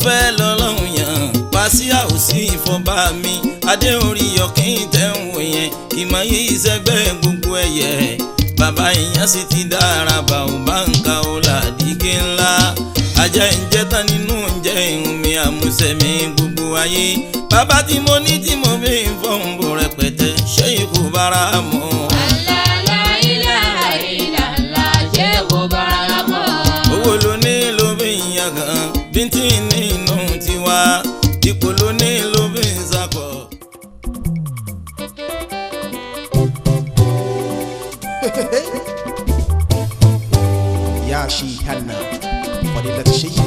fẹ́ lọ́lọ́run yàn pàṣíà ò sí ìfọ̀bá mi adé orí ọ̀kìn tẹ̀ ń wò yẹn ìmọ̀ yìí sẹ́gbẹ́ gbogbo ẹ̀yẹ bàbá ìyẹn sì ti dára bá ò bá ń ka ó làdígé ńlá ajá ìjẹ́ tán nínú oúnjẹ ìhun mi àmúṣẹ́mi gbogbo ayé bàbá tí mo ní tí mo fi ń fọ́n bò rẹpẹtẹ ṣé ikú bára mọ́. Owó ló ní ló fi ń yangàn bíntín nínú tiwa ipò ló ní ló fi ń sakọ. Ya Sheikhana Fadilat Sheikh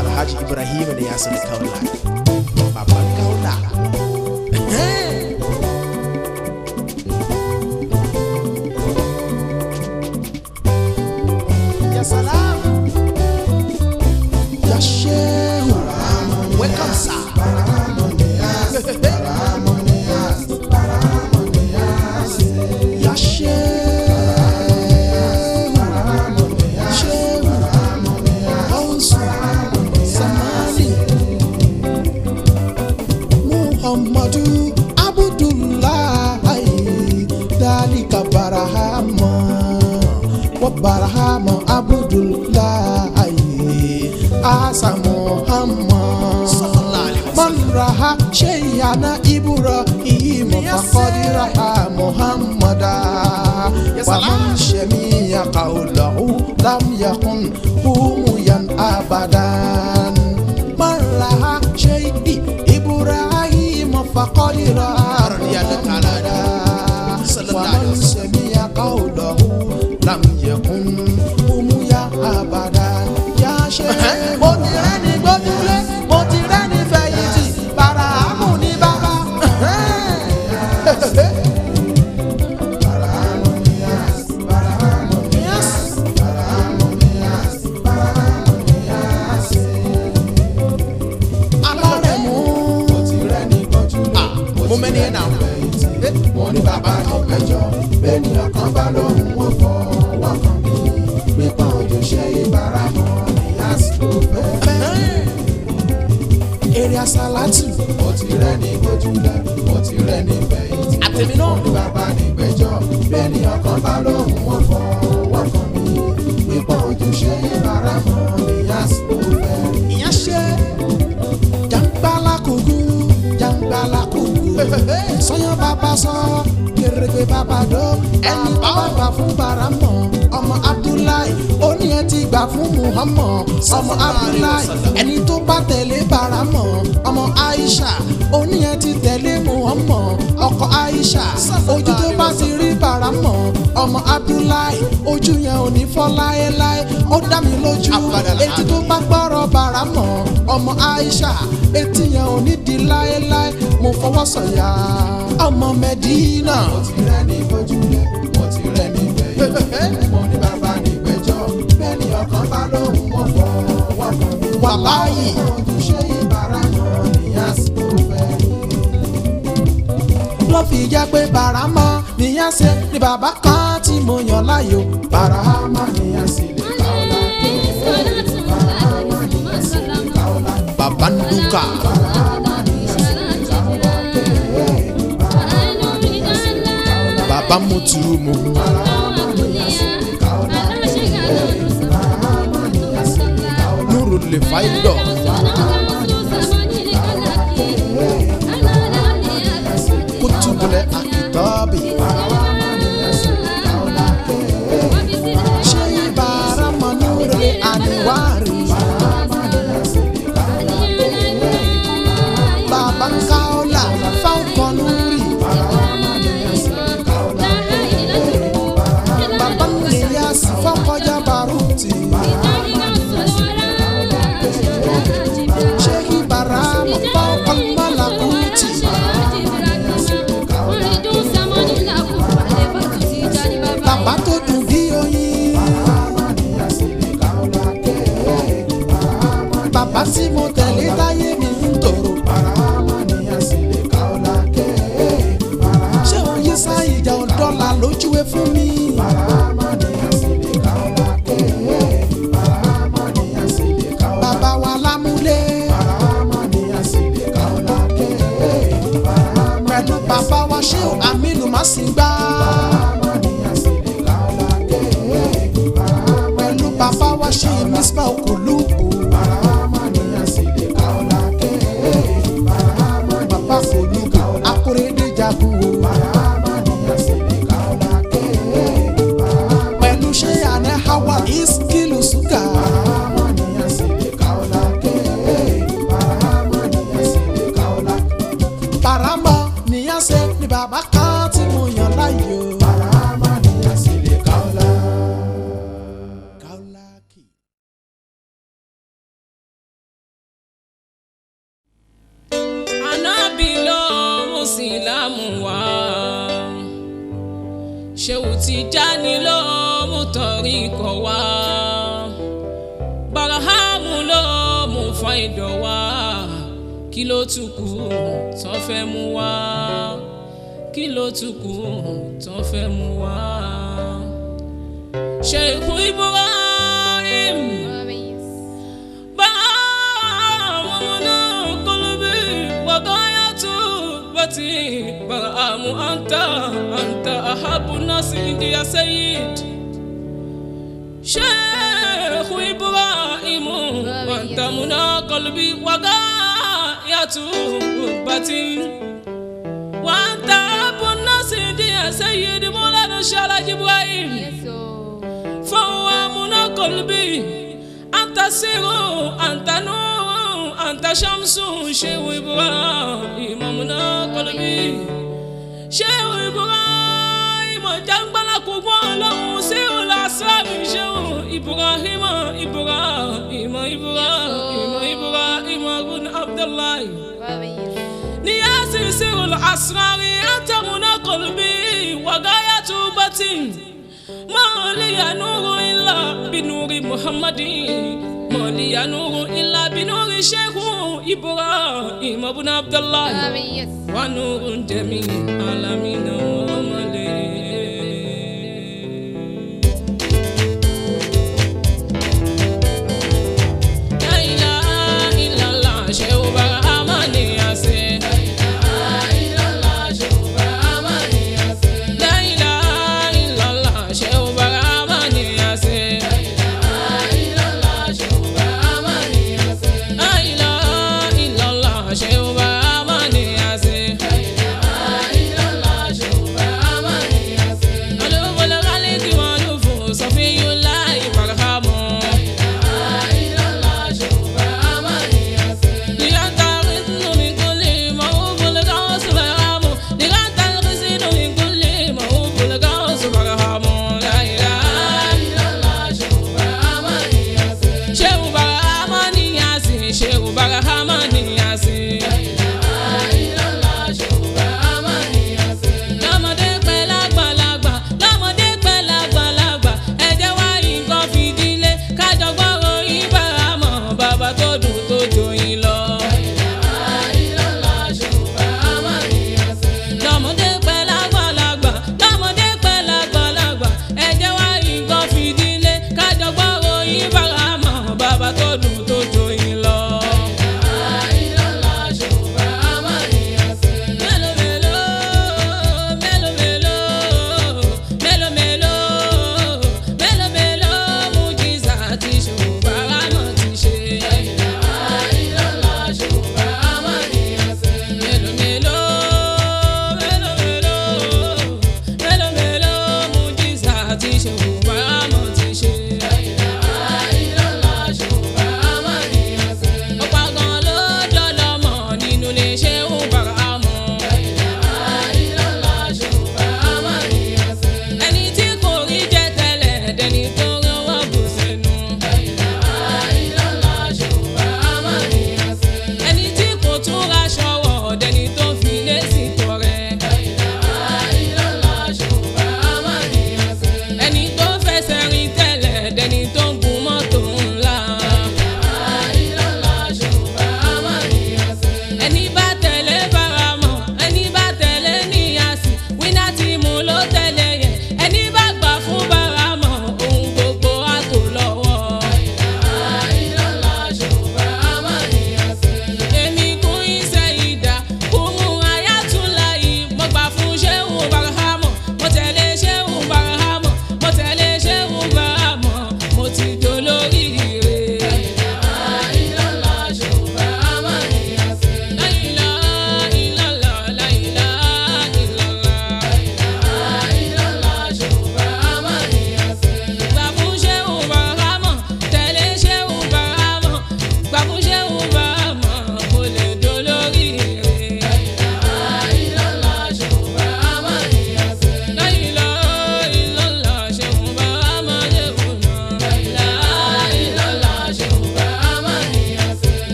Alhaji Ibrahim da Yasir Kaula Baban Kaula. Ya salam. Ya Sheikh, welcome sir. Ya Sheikh, Sheikh, Gausu, Samani, Muhammadu Abdullahi, Dalika Barahama, wa Barahama Abdullahi, Asa Muhammad. Man raha shayana Ibrahim faqad raha Muhammada. Wa man shamiya qawlahu lam yakun humuyan abadan. Man raha shay'i Ibrahim faqad raha Muhammada. Wa man shamiya qawlahu lam yakun humuyan abadan. Ya Sheikh, mo ti rẹ́ni gbójúlé, mo ti rẹ́ni fẹ̀yìntì, Bàràmù ní bàbá. Alárẹ̀mú. Mo ti rẹ́ni gbójúlé, Mo mẹ́ni ẹ̀ náà. mo ní bàbá kan pẹ́jọ́ bẹ́ẹ̀ni ọkàn bá lóhùn ó fọwọ́ kan mi pípọ́n ojú ṣe ìbáramọ́ ní àsìkò fẹ́. Èrè àsálàtù. Mo ti rẹ́ni gbójúlé, mo ti rẹ́ni fẹ̀yìntì. Àtẹ̀mí náà. Mo ní bàbá ní gbẹ́jọ́ bẹ́ẹ̀ni ọkàn bá lóhùn ó fọwọ́ kan mi pípọ́n ojú ṣe ìbáramọ́ ní àsìkò fẹ́. Ìyẹn ṣe jàǹgbàlà kùkù, jàǹgbàlà kùkù. Sọyán bàbá sọ, kèrègbè bàbá dó. Ẹni tó bá gbà fún Bàrámọ̀, ọmọ Abdullahi, ó ní ẹ ti gbà fún Muhammad, ọmọ Abdullahi. Ẹni tó bá tẹ̀lé Bàrámọ̀, ọmọ Aisha, ó ní ẹ ti tẹ̀lé Muhammad, ọkọ Aisha. Ojú tó bá ti rí Bàrámọ̀, ọmọ Abdullahi, ojú yẹn ò ní fọ́ láéláé. Ó dá mi lójú, etí tó bá gbọ́rọ̀ Bàrámọ̀, ọmọ Aisha, etí yẹn ò ní di láéláé. Mo fọwọ́ sọ̀yà, ọmọ Mẹ́dínà. Mo ti rẹ́ni gbójúlé, mo ti rẹ́ni fẹ̀yìntì. Mo ní bàbá ní gbẹ́jọ́ bẹ́ẹ̀ni ọkàn bá lóhùn ó fọwọ́ kan mi. Wàláyì. Ojú ṣe ìbáramọ́ ní àsìkò fẹ́. Ló fi jẹ́ pé Bàrámọ̀ nìyẹn ṣe ni bàbá kan tí mo yàn láàyò. Barahama ni àsìlè káọ́lá. Barahama ni àsìlè káọ́lá. Bàbá ń dúkà. Bàbá mu tu mu. Nuru lè fa idọ̀. Kutubule akitabi. Ṣé Bàrámọ̀ nuru àníwárí? Bàbá ń káọ́lá fáwọn nuri. Bàbá ń lè yá sí fọ́kọjá baruti. Ṣé Bàrámọ̀ fáwọn malakuti? Bàbá tó dùn bí oyin. Bàbá tí mo tẹ̀lé táyé mi ń tòrò. Ṣé òun yí sá ìjà ọ̀dọ́là lójúwe fún mi? Bàbá wa lámúlé. Bàbá ṣe mísípà òkòlùkù. Barahama Niyasi lè kaola ké. Barahama Bàbá Niyasi lè kòlùkù kaola. Akóredé jagun o. Barahama Niyasi lè kaola ké. Barahama Pẹ̀lú ṣé àná Hawa Iskilu Suga. Barahama Niyasi lè kaola ké. Barahama Niyasi lè kaola. Barama Niyase ni bàbá kan tí mo yàn láàyò. Barahama Niyasi lè kaola. Kaolaki. Ànábì ló mú sílámù wá, Ṣéhù Tìjání ló mú tọ̀ríkọ̀ wá, Bàràhámù ló mú fáìdọ̀ wá, kí ló tún kù tán fẹ́ mú wá, kí ló tún kù tán fẹ́ mú wá. Ṣéhù Ibrahim. برهام أنت أحب الناس عندي يا سيد شيخ إبراهيم، أنت منى قلبي وغاية رغبتي، وأنت أحب الناس عندي يا سيد مولانا الشيخ إبراهيم، فهو منى قلبي، أنت سر، أنت نور، أنت شمس، شيخ إبراهيم منى قلبي، شيخ إبراهيم جنبنا كوكو سير الأسرار، شيخ إبراهيم إبراهيم إبراهيم إبراهيم بن عبد الله نياسي سر الأسرار، أنت منى قلبي وغاية بتي، ما لي نور إلا بنور محمد، ما لي نور إلا بنور شيخ إبراهيم بن عبد الله، ونور جميل العالمين وملي. لا إله إلا الله شيخ برهام نياسي. لا إله إلا الله شيخ برهام نياسي. لا إله إلا الله شيخ برهام نياسي. لا إله إلا الله شيخ برهام نياسي. لا إله إلا الله شيخ برهام نياسي. لا إله إلا الله شيخ برهام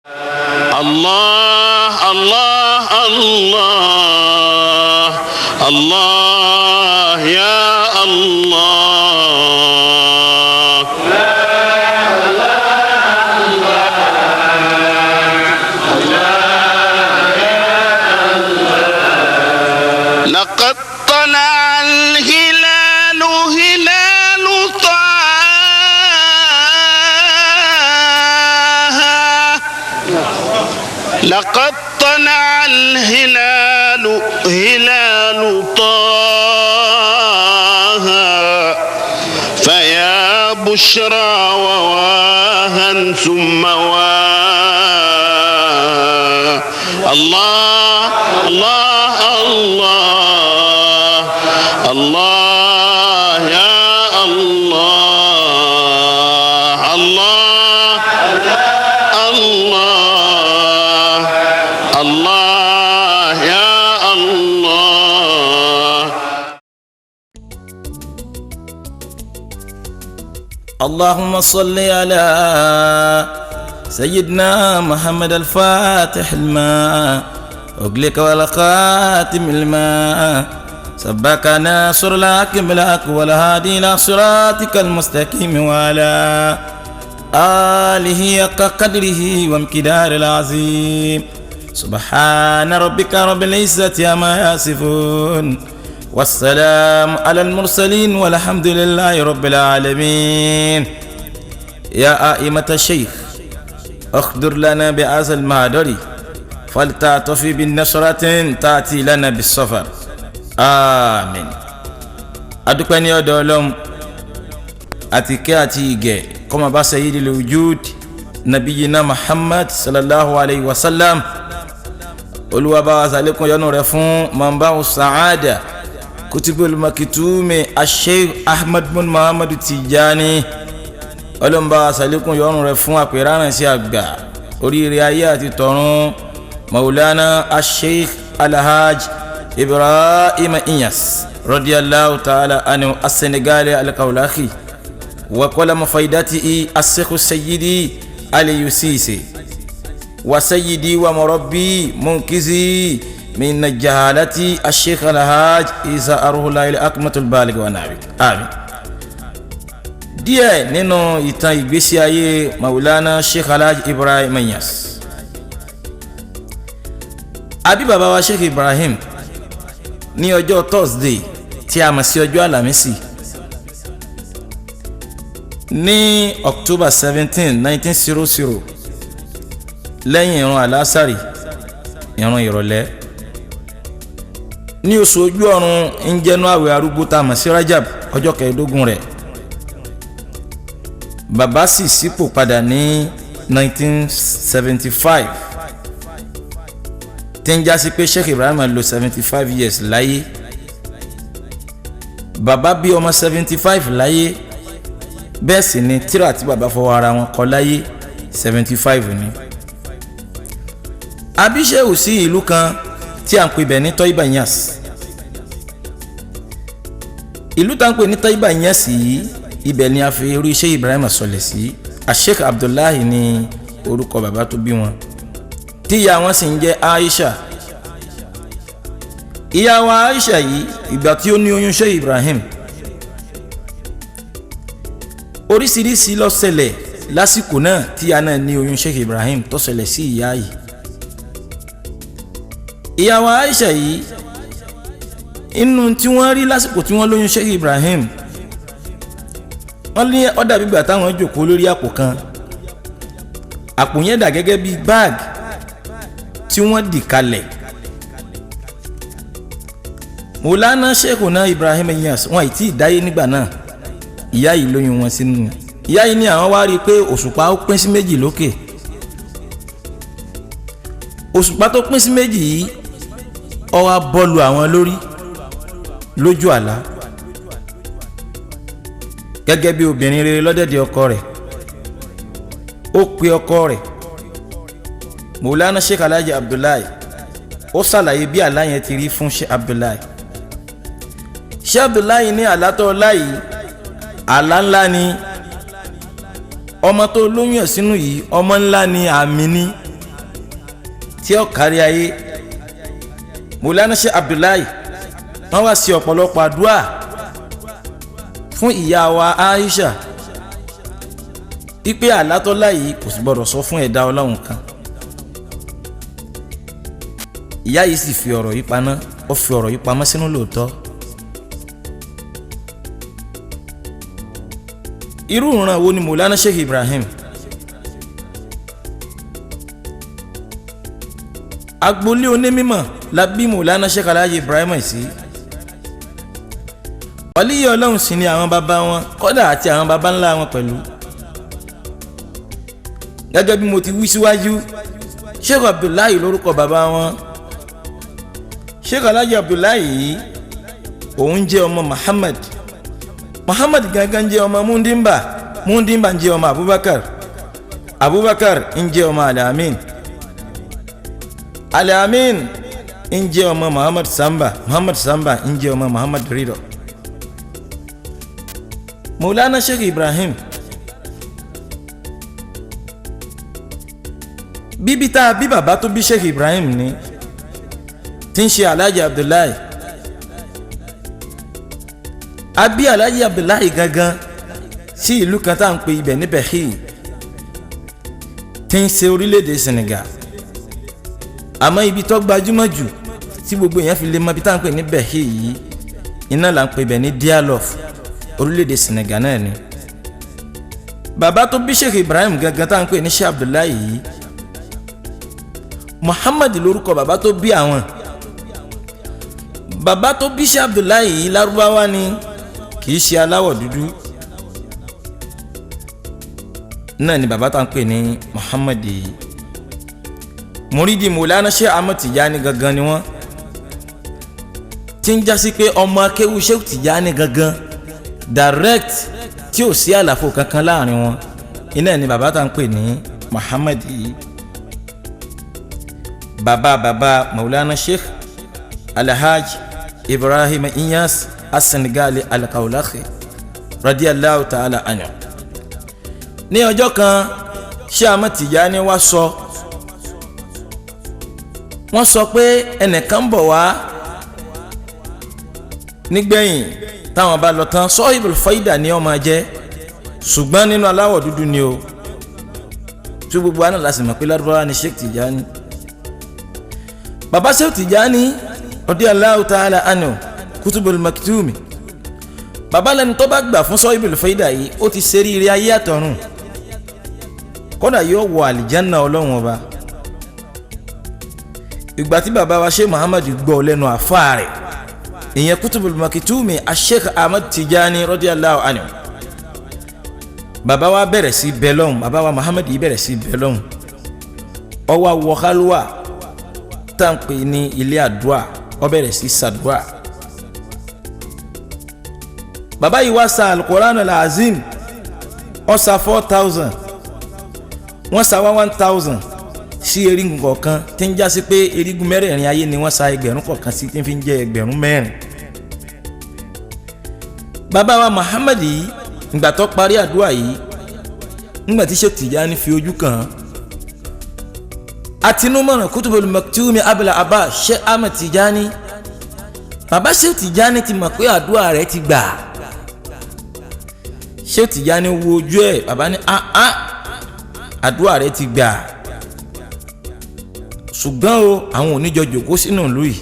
الله الله الله الله يا الله لقد طلع الهلال هلال طه، لقد طلع الهلال هلال طه، فيا بشرى وواها ثم واه. الله الله الله الله يا الله الله الله الله يا الله. اللهم صل على سيدنا محمد الفاتح الماء أغلق والخاتم الماء سبك ناصر لك ملاك والهادي إلى صراطك المستقيم وعلى آله حق قدره وامتدار العظيم. سبحان ربك رب العزة عما يصفون والسلام على المرسلين والحمد لله رب العالمين. يا أئمة الشيخ اخدر لنا بعز المعدري فلتعطفي بالنصرة تأتي لنا بالسفر. آمين. Adúpẹ́ ní ọ̀dọ̀ Ọlọ́run àti kẹ́ àti ìgẹ̀ kó máa bá sayyidil wujud nabiyina Muhammad sallallahu alayhi wa sallam. Olúwa bá wa ṣàlékún yọ́nú rẹ̀ fún manba'u sa'ada kutubul makitumi asheikh Ahmad bin Muhammad Tijani. Ọlọ́run bá wa ṣàlékún yọ́nú rẹ̀ fún àpèráránṣẹ́ àgbà oríire ayé àti tọ̀run maulana asheikh alhaj Ibrahim Inyas radiyallahu ta'ala anhu as-Senegali al-Kaulakhi wa qala faidatihi as-sheikh sayyidi Ali Sisi wa sayyidi wa murabbi munkizi min jahalati ash-sheikh alhaj Isa Ruhullah al-Akmatul Baligh wa nabi. Àmín. Díẹ̀ nínú ìtàn ìgbésí ayé maulana sheikh alhaj Ibrahim Inyas. Àbí bàbá wa sheikh Ibrahim ní ọjọ́ Thursday tí a mọ̀ sí ọjọ́ Àlàmísì ní October 17, 1900 lẹ́yìn ìrun àlásàrì ìrun ìrọ̀lẹ́ ní oṣù ojú ọ̀run ń jẹ́nu àwẹ̀ arúgbó tá a mọ̀ sí Rajab ọjọ́ kẹẹ̀ẹ́dógún rẹ̀. Bàbá sì sípò padà ní 1975 tí ń jásí pé Sheikh Ibrahim lò 75 years láyé. Bàbá bí ọmọ 75 láyé, bẹ́ẹ̀ sì ni tírà tí bàbá fọwọ́ ara wọn kọ láyé 75 ni. Abíṣẹ́wò sí ìlú kan tí à ń pè bẹ̀ ní Tọ́íbà Inyas. Ìlú tá à ń pè ní Tọ́íbà Inyas yìí, ibẹ̀ ni a fi irú Sheikh Ibrahim sọlẹ̀ sí. Sheikh Abdullahi ni orúkọ bàbá tó bí wọn, tí ìyá wọn sì ń jẹ́ Aisha. Ìyá wa Aisha yìí, ìgbà tí ó ní oyún Sheikh Ibrahim, oríṣiríṣi ló ṣẹlẹ̀ lásìkò náà tí ìyá náà ní oyún Sheikh Ibrahim tó ṣẹlẹ̀ sí ìyá yìí. Ìyá wa Aisha yìí, inú tí wọ́n rí lásìkò tí wọ́n lóyún Sheikh Ibrahim, wọ́n ní ó dàbí ìgbà táwọn jókòó lórí àpò kan. Àpò yẹn dà gẹ́gẹ́ bíi báàgì tí wọ́n dì kalẹ̀. Mọ̀lánà Sheikhuna Ibrahim Inyas wọn ì tí ì dáyé nígbà náà. Ìyá yìí lóyún wọn sínú. Ìyá yìí ní àwọn wá rí i pé òṣùpá ó pín sí méjì lókè. Òṣùpá tó pín sí méjì yìí ó wá bọ́lu àwọn lórí lójú àlá. Gẹ́gẹ́ bí obìnrin rere lọ́dẹ̀dẹ̀ ọkọ rẹ̀, ó pe ọkọ rẹ̀ Mọ̀lánà Sheikh Alhaji Abdullahi. Ó ṣàlàyé bí àlá yẹn ti rí fún Sheikh Abdullahi. Sheikh Abdullahi ní àlá tó lá yìí, àlá ńlá ni. Ọmọ tó lóyún ẹ̀ sínú yìí, ọmọ ńlá ni, àmì ni. tí ó kárí ayé. Mọ̀lánà Sheikh Abdullahi wọ́n wá sí ọ̀pọ̀lọpọ̀ àdúrà fún ìyá wa Aisha ipe àlátọ́lá yìí kò sì gbọ́dọ̀ sọ fún ẹ̀dá ọlọ́run kan. Ìyá yìí sì fi ọ̀rọ̀ yìí paná, ó fi ọ̀rọ̀ yìí pamọ́ sínú lóòótọ́. Irú ìran wo ni Mọ̀lánà Sheikh Ibrahim? Agboolé onímọ̀ la bí Mọ̀lánà Sheikh Alhaji Ibrahim sí. Wàlíyé ọlọ́run sì ni àwọn bàbá wọn, kọ́dà àti àwọn bàbá ńlá wọn pẹ̀lú. Gẹ́gẹ́ bí mo ti wí síwájú, Sheikh Abdullahi lórúkọ bàbá wọn. Sheikh Alhaji Abdullahi yìí òun jẹ́ ọmọ Muhammad. Muhammad gangan jẹ́ ọmọ Mundimba, Mundimba ń jẹ́ ọmọ Abubakar, Abubakar ń jẹ́ ọmọ Alamin, Alamin ń jẹ́ ọmọ Muhammad Samba, Muhammad Samba ń jẹ́ ọmọ Muhammad Rido. Mọ̀lánà Sheikh Ibrahim bíbí tá a bí bàbá tó bí Sheikh Ibrahim ni tí ń ṣe Alhaji Abdullahi. A bí Alhaji Abdullahi gangan sí ìlú kan tá à ń pè ibẹ̀ ní Behi tí ń ṣe orílẹ̀-èdè Senegal. Àmọ́ ibi tó gbajúmọ̀ jù tí gbogbo èèyàn fi lè mọ ibi tá à ń pè ní Behi yìí, iná là ń pè ibẹ̀ ní Dialof, orílẹ̀-èdè Senegal náà ni. Bàbá tó bí Sheikh Ibrahim gangan tá à ń pè ní Sheikh Abdullahi yìí, Muhammad lórúkọ bàbá tó bí àwọn. Bàbá tó bí Sheikh Abdullahi yìí lárúbáwá ni, kì í ṣe aláwọ̀ dúdú. Náà ni bàbá tá ń pè ní Muhammad yìí. Mùrídìí Mọ̀lánà Sheikh Ahmad Tijani gangan ni wọ́n, tí ń jásí pé ọmọ akéwú Sheikh Tijani gangan direct tí ò sí àlàfo kankan láàrin wọn. Iná ni bàbá tá ń pè ní Muhammad yìí. Bàbá bàbá Mọ̀lánà Sheikh Alhaj Ibrahim Inyas As-Senegali Al-Kaulakhi radiyallahu ta'ala anhu. Ní ọjọ́ kan, Sheikh Ahmad Tijani wá sọ, wọ́n sọ pé ẹnìkan bọ̀ wá nígbẹ̀yìn táwọn bá lọ tán, Sahibul Faida ni ó máa jẹ́, ṣùgbọ́n nínú aláwọ̀ dúdú ni o. Tí gbogbo wa náà la sì mọ̀ pé Lárúbáwá ni Sheikh Tijani. Bàbá Sheikh Tijani radiyallahu ta'ala anhu Kutubul Maktumi, bàbá lẹni tó bá gbà fún Sahibul Faida yìí, ó ti ṣe rírí ayé àtọ̀run, kódà yóò wọ àlìjánná ọlọ́run ọba. Ìgbà tí bàbá wa Sheikh Muhammad gbọ́ lẹ́nu àfáà rẹ̀, ìyẹn Kutubul Maktumi Sheikh Ahmad Tijani radiyallahu anhu, bàbá wa bẹ̀rẹ̀ sí bẹ́lọ́hùn. Bàbá wa Muhammad yìí bẹ̀rẹ̀ sí bẹ́lọ́hùn. Ó wá wọ kálúwà tá à ń pè ní ilé àdúrà, ó bẹ̀rẹ̀ sí sàdúrà. Bàbá yìí wá sa Al-Qur'an al-Azim, ó sa 4,000, wọ́n sa 1,000 sí erigun kọ̀ọ̀kan, tí ń jásí pé erigun mẹ́rẹ̀ẹ̀rin ayé ni wọ́n sa ẹgbẹ̀rún kọ̀ọ̀kan sí, tí ń fi ń jẹ́ 4,000. Bàbá wa Muhammad yìí ìgbà tó parí àdúrà yìí, ńgbà tí Sheikh Tijani fi ojú kàn án, àtinúmọ̀ràn Kutubul Maktumi Abul Abbas Sheikh Ahmad Tijani, bàbá Sheikh Tijani ti mọ̀ pé àdúrà rẹ̀ ti gbà. Sheikh Tijani wo ojú ẹ̀, bàbá ní àdúrà rẹ̀ ti gbà, ṣùgbọ́n o àwọn oníjọ jòkó sínú ìlú yìí.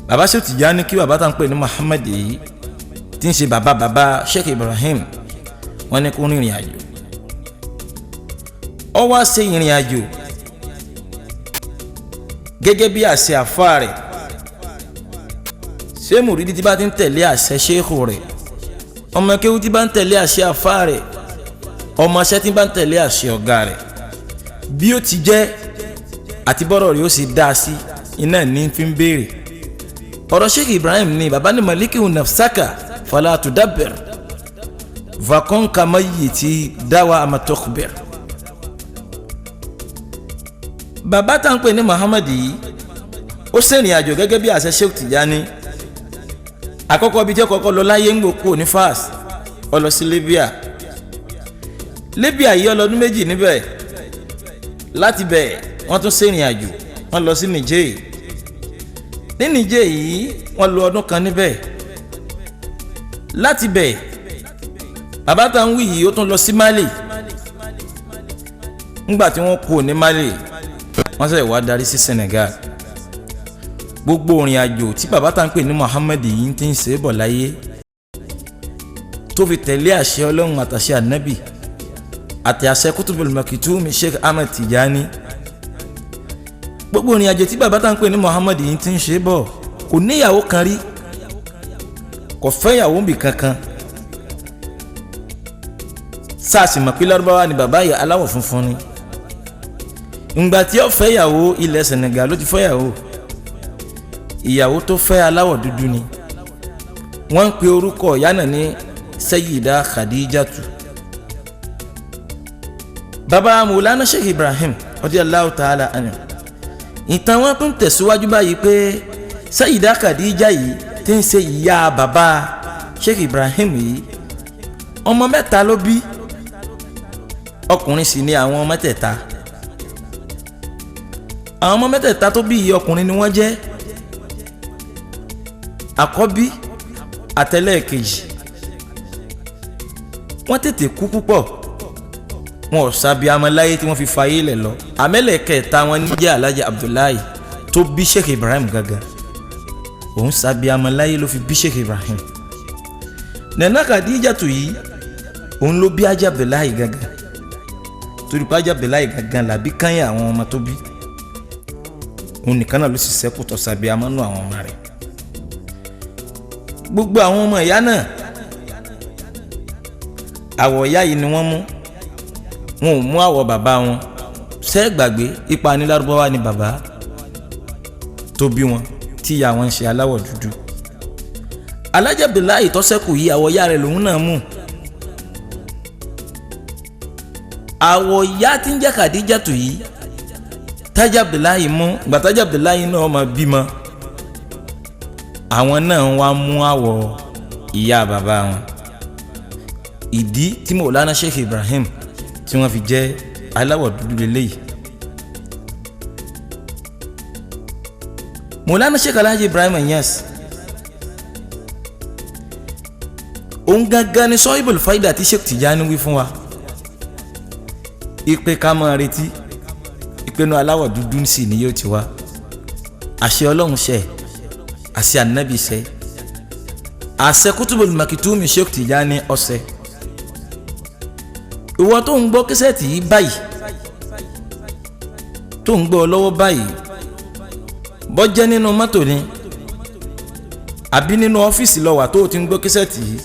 Bàbá Sheikh Tijani kí bàbá tá ń pè ní Muhammad yìí tí ń ṣe bàbá bàbá Sheikh Ibrahim, wọ́n ní kó rìnrìn àjò. Ó wá ṣe ìrìn àjò gẹ́gẹ́ bí àṣẹ àfáà rẹ̀. Ṣé mùrídìí tí bá ti ń tẹ̀lé àṣẹ ṣéèkù rẹ̀, ọmọ kéwú tí bá ń tẹ̀lé àṣẹ àfáà rẹ̀, ọmọ aṣẹ́ tí bá ń tẹ̀lé àṣẹ ọ̀gá rẹ̀, bí ó ti jẹ́ àti bọ́rọ̀ rẹ̀ ó sì dá sí iná ní fi ń béèrè. Ọ̀rọ̀ Sheikh Ibrahim ni bàbá ní malikihu nafsaka fala tudabir vakonka mayyiti dawa amatokbir. Bàbá tá ń pè ní Muhammad yìí ó ṣèrìn àjò gẹ́gẹ́ bí àṣẹ Sheikh Tijani. Àkọ́kọ́ bíi tí ó kọ́kọ́ lọ láyé ń gbòkó ní Fas, ó lọ sí Libya. Libya yìí ọlọ́dún 2 níbẹ̀. Láti bẹ̀ wọ́n tún ṣèrìn àjò, wọ́n lọ sí Niger. Ní Niger yìí wọ́n lò ọdún kan níbẹ̀. Láti bẹ̀ bàbá tá ń wí yìí ó tún lọ sí Mali. Ńgbà tí wọ́n kú ní Mali, wọ́n ṣe wá darí sí Senegal. Gbogbo ìrìn àjò tí bàbá tá ń pè ní Muhammad yìí ti ń ṣe é bọ̀ láyé, tó fi tẹ̀lé àṣẹ Ọlọ́run àtàṣẹ ànábì àti àṣẹ Kutubul Makitumi Sheikh Ahmed Tijani, gbogbo ìrìn àjò tí bàbá tá ń pè ní Muhammad yìí ti ń ṣe é bọ̀, kò níyàwó kan rí, kò fẹ́yàwó nbì kankan. Sáàsì mọ̀ pé Lárúbáwá ni bàbá yìí, aláwọ̀ funfun ni. Ǹgbà tí ó fẹ́yàwó, ilẹ̀ Senegal ló ti fẹ́yàwó. Ìyàwó tó fẹ́ aláwọ̀ dúdú ni. Wọ́n ń pe orúkọ ìyá náà ní Sayyida Khadijatu. Bàbá Mawlana Sheikh Ibrahim radiyallahu ta'ala anhu, ìtàn wọn tún tẹ̀síwájú báyìí pé Sayyida Khadija yìí tí ń ṣe ìyá bàbá Sheikh Ibrahim yìí, ọmọ mẹ́ta ló bí, ọkùnrin sì ni àwọn mẹ́tẹ̀ẹ̀ta. Àwọn ọmọ mẹ́tẹ̀ẹ̀ta tó bí yìí ọkùnrin ni wọ́n jẹ́. Àkọ́bí àtẹlẹ́ẹ̀kejì wọ́n tètè kú púpọ̀, wọn ò sábíamọ láyé tí wọ́n fi fayé lẹ̀ lọ. Àmẹ́lẹ̀kẹta wọn ní jẹ́ Alhaji Abdullahi tó bí Sheikh Ibrahim gangan, òun sábíamọ láyé ló fi bí Sheikh Ibrahim. Nana Khadijatu yìí òun ló bí Haji Abdullahi gangan, torí pé Haji Abdullahi gangan làbí kányìn àwọn ọmọ tó bí, òun nìkan náà ló sì ṣẹ́kù tó sábíamọ nù àwọn ọmọ rẹ̀. Gbogbo àwọn ọmọ ìyá náà àwọ̀ ìyá yìí ni wọ́n mú, wọn ò mú àwọ̀ bàbá wọn. Ṣé gbàgbé ipa ní Lárúbáwá ni bàbá tó bí wọn, tí ìyá wọn ń ṣe aláwọ̀ dúdú. Alhaji Abdullahi tó ṣẹ́kù yìí àwọ̀ ìyá rẹ̀ lòun náà mú. Àwọ̀ ìyá tí ń jẹ́ Khadijatu yìí Tájí Abdullahi mú. Ìgbà Tájí Abdullahi náà máa bímọ, àwọn náà wá mú àwọ̀ ìyá bàbá wọn. Ìdí tí Mawlana Sheikh Ibrahim tí wọ́n fi jẹ́ aláwọ̀ dúdú lélẹ́yìí. Mawlana Sheikh Alhaji Ibrahim Niass òun gangan ni Sahibul Faida tí Sheikh Tijani wí fún wa, ìpè ká máa retí ìpinnu aláwọ̀ dúdú sì ni yóò ti wá. Àṣẹ Ọlọ́run ṣẹ, àṣẹ ànábì ṣẹ, àṣẹ Kutubul Makitumi Sheikh Tijani ọ̀sẹ̀. Ìwọ tó ń gbọ́ kẹsẹ̀tì yìí báyìí, tó ń gbọ́ lọ́wọ́ báyìí, bọ́jẹ́ nínú mọ́tò ni àbí nínú ọ́fíìsì ló wà tó o ti ń gbọ́ kẹsẹ̀tì yìí,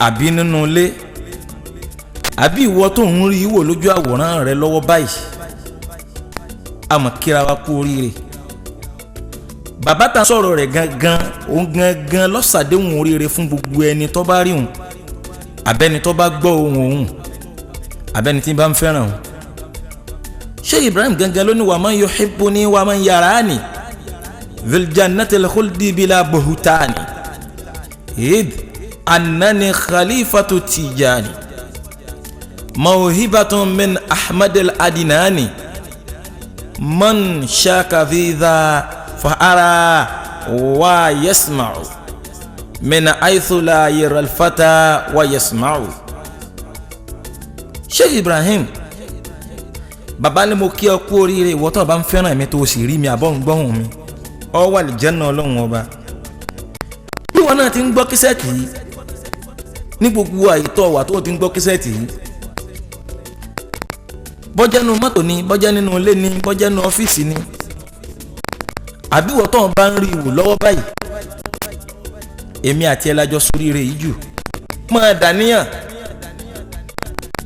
àbí nínú ilé, àbí ìwọ tó ń rí wò lójú àwòrán rẹ lọ́wọ́ báyìí, àmọ́ kíra wa kú oríire. Bàbá ta sọ̀rọ̀ rẹ̀ gangan, òun gangan ló ṣàdéhùn oríire fún gbogbo ẹni tó bá rí òun, abẹ́ni tó bá gbọ́ ohùn òun, abẹ́ni tí bá ń fẹ́ràn òun. Sheikh Ibrahim gangan ló ní wa man yuhibbuni wa man yarani dhil jannatil khuldi bila buhtani id annani khalifatu Tijani mawhibatun min Ahmadil Adinani man shaka fi dha fa ara wa yasma'u min haythu la yara al-fata wa yasma'u. Sheikh Ibrahim bàbá ni mo kí ọ kú oríire, ìwọ tó bá ń fẹ́ràn mi tó o sì rí mi àbọ̀ ń gbọ́hùn mi, ọ wà lè jẹ́ náà Ọlọ́run ọba. Bí wọn náà ti ń gbọ́ kísẹ́ẹ̀tì yìí ní gbogbo àyètọ́ wà tó o ti ń gbọ́ kísẹ́ẹ̀tì yìí, bọ́jẹ́ nínú mọ́tò ni, bọ́jẹ́ nínú ilé ni, bọ́jẹ́ nínú ọ́fíìsì ni, àbí ìwọ tó bá ń rí ìwò lọ́wọ́ báyìí, èmi àti ẹ lájọ sóríire yìí jù. Máa dàníyàn,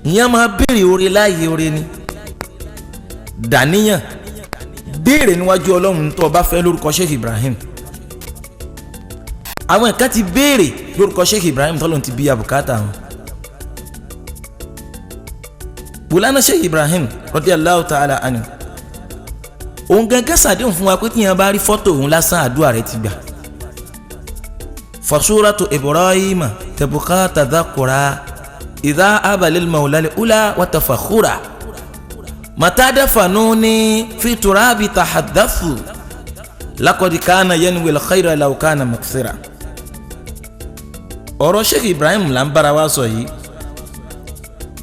ìyẹn máa béèrè oore láàyè oore ni. Dàníyàn, béèrè níwájú Ọlọ́run tó o bá fẹ́ lórúkọ Sheikh Ibrahim. Àwọn ẹ̀ka ti béèrè lórúkọ Sheikh Ibrahim tọ́lọ́run ti bí abùkátà wọn. Mawlana Sheikh Ibrahim radiyallahu ta'ala anhu òun gangan ṣàdéhùn fún wa pé tíyẹn bá rí fọ́tò òun lásán àdúrà rẹ̀ ti gbà. Fasuratu Ibrahim tabqa tadhakura idha abalil mawlal ula wa tafakhura. Matadafanuni fi turabi tahaddathu laqad kana yanwi al-khayra law kana mukthira. Ọ̀rọ̀ Sheikh Ibrahim là ń bára wa sọ yìí,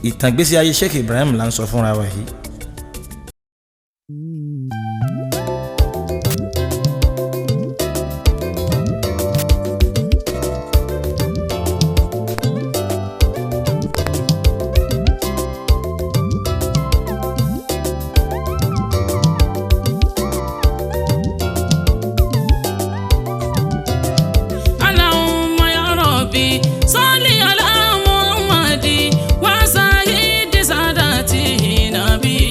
ìtàn ìgbésí ayé Sheikh Ibrahim là ń sọ fúnra wa yìí. اللهم يا ربي صل على محمد وسيد سادته نبي.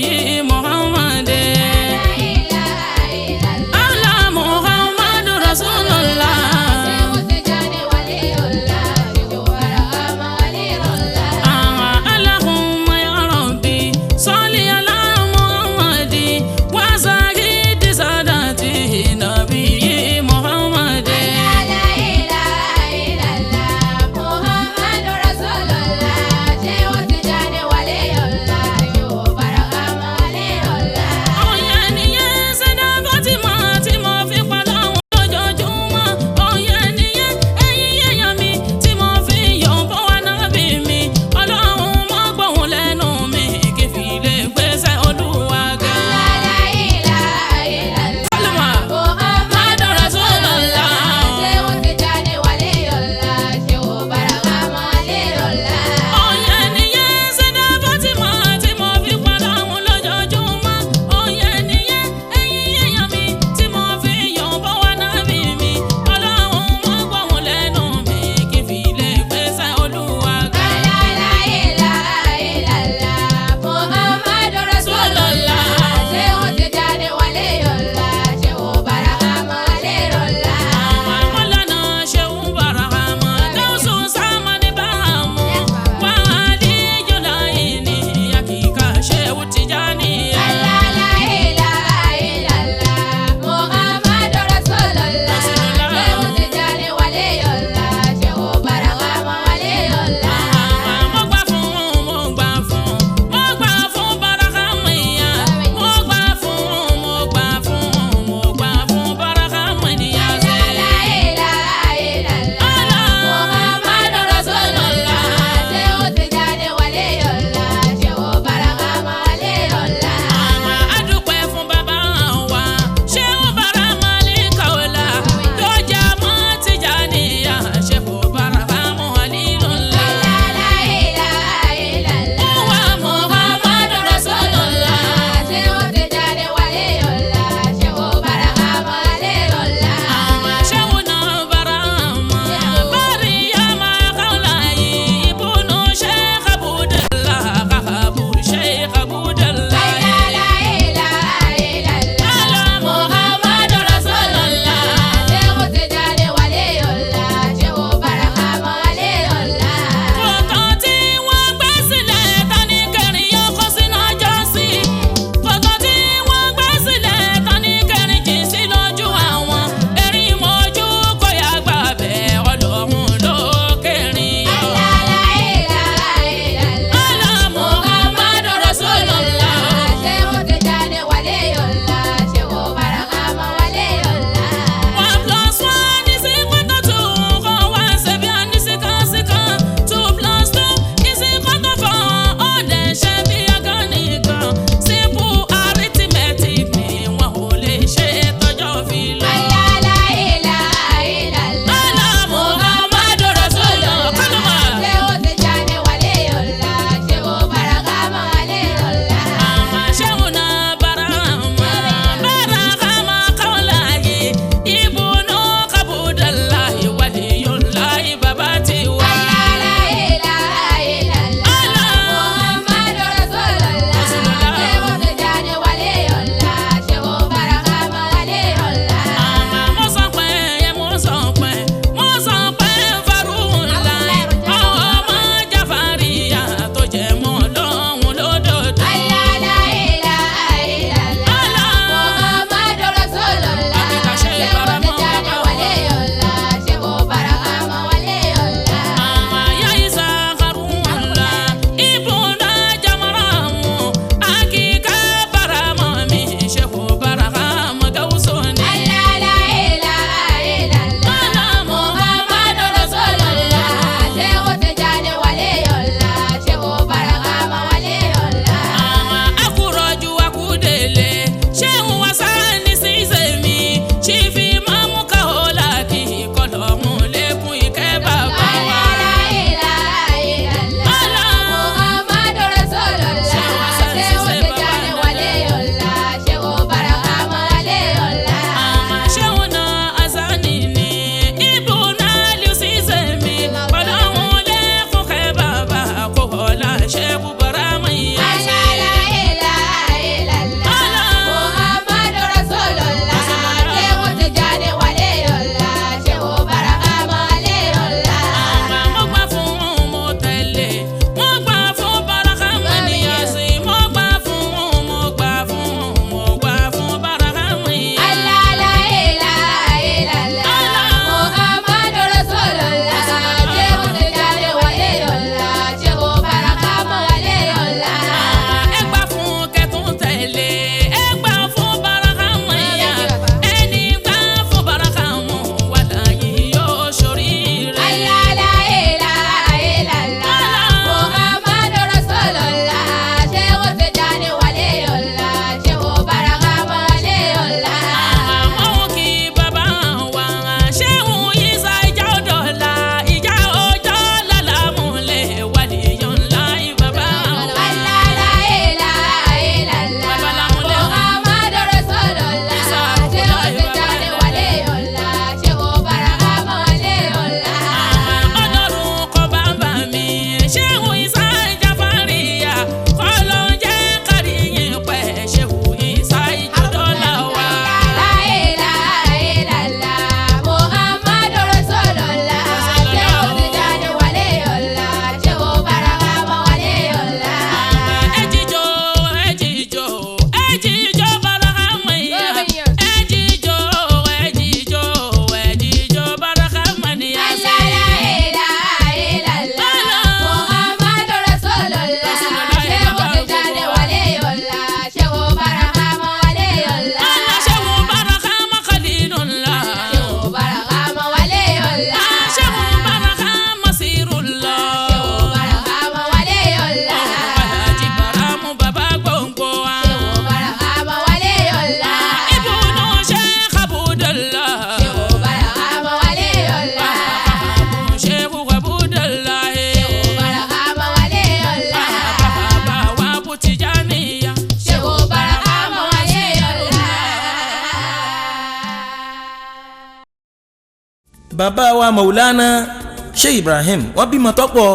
Bàbá wa Maulana Sheikh Ibrahim wọ́n bímọ tọ́pọ̀,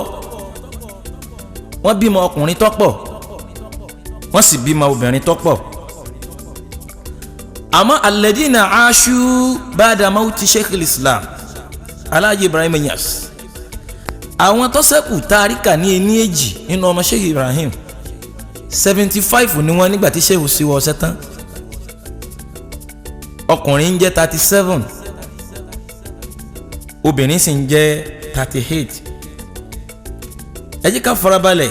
wọ́n bímọ ọkùnrin tọ́pọ̀, wọ́n sì bímọ obìnrin tọ́pọ̀. Àmọ́ alladina aṣú ba'da mauti Sheikh Islam Alhaji Ibrahim Niass, àwọn tó ṣẹ́kù tàríkà ní ení èjì nínú ọmọ Sheikh Ibrahim 75 ni wọ́n nígbà tí Sheikh sí wọ ọsẹ tán. Ọkùnrin ń jẹ́ 37, obìnrin sì ń jẹ́ 38. Ẹ jẹ́ ká farabalẹ̀